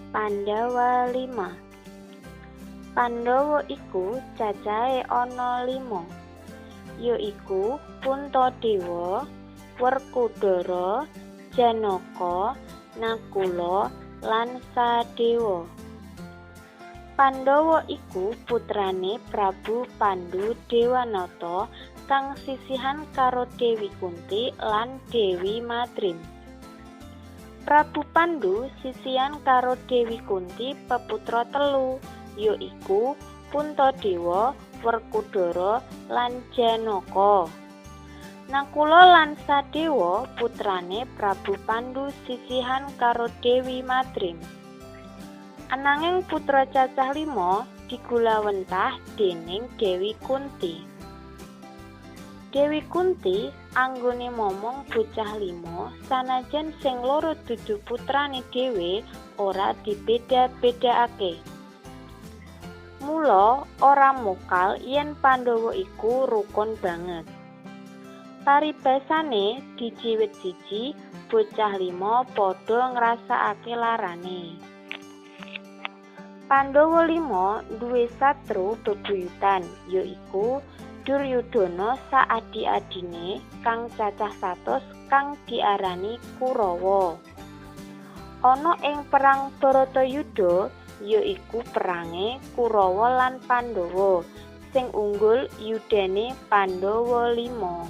Pandhawa Lima. Pandhawa iku cacahe ana lima, ya iku Puntadewa, Werkudara, Janaka, Nakula, lan Sadewa. Pandhawa iku putrane Prabu Pandhu Dewanata kang sisihan karo Dewi Kunti lan Dewi Madrim. Prabu Pandhu sisihan karo Dewi Kunti peputra telu, ya iku Puntadewa, Werkudara, lan Janaka. Nakula lan Sadewa putrane Prabu Pandhu sisihan karo Dewi Madrim. Ananging putra cacah lima digulawentah dening Dewi Kunti. Dewi Kunti anggone momong bocah lima sanajan sing loro dudu putrane dhewe ora dibeda-bedakake. Mula ora mokal yen Pandhawa iku rukun banget. Paribasane dijiwit siji, bocah lima padha ngrasakake larane. Pandhawa lima duwe satru bebuyutan, ya iku Duryudana saadi-adine kang cacah 100 kang diarani Kurawa. Ana ing perang Bharatayuddha, ya iku perange Kurawa lan Pandhawa, sing unggul yudane Pandhawa lima.